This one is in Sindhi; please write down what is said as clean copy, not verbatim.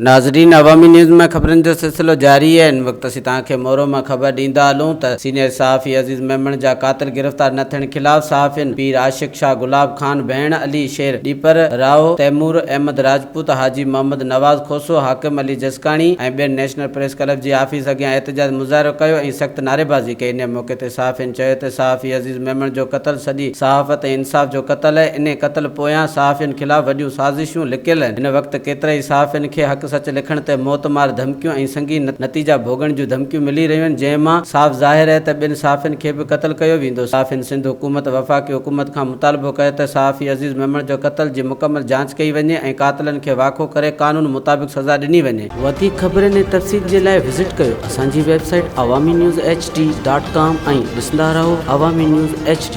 ناظرين عوامي نيوز ۾ خبرن جو سلسلو جاري آهي هن وقت اسين توهان کي مورو مان خبر ڏيندا هلون ته سينيئر صحافي عزيز ميمڻ جا قاتل گرفتار نه ٿيڻ خلاف صحافين پير عاشق شاهه گلاب خان ڀيڻ علي شير ڏيپر رائو تيمور احمد راجپوت حاجي محمد نواز کوسو حاڪم علي جسڪاڻي ۽ ٻين نيشنل پريس ڪلب جي آفيس اڳيان احتجاج مظاهرو ڪيو ۽ سخت نعريبازي ڪئي انهي موقعي تي صحافين چيو ته صحافي عزيز ميمڻ جو قتل سڄي صحافت ۽ انصاف جو قتل آهي انهي قتل پويان صحافين خلاف وڏيون سازشون لڪيل آهن. هن وقت ڪيترائي صحافين کي حق سچ لکڻ تي موت مار ڌمڪيون ۽ سنگين نتيجا ڀوڳڻ جون ڌمڪيون ملي رهيون آهن جنهن مان صاف ظاهر آهي ته ٻين صحافين کي به قتل ڪيو ويندو. صحافين سنڌ حڪومت، وفاقي حڪومت کان مطالبو ڪيو ته صحافي عزيز ميمڻ جو قتل جي مڪمل جاچ ڪئي وڃي ۽ قاتلن کي واکو ڪري قانون مطابق سزا ڏني وڃي. وڌيڪ خبرن ۽ تفصيل جي لاء وزٽ ڪيو اسان جي website Awami news H D dot com ۽ ڏسندا رهو عوامي نيوز ايڇ ڊي.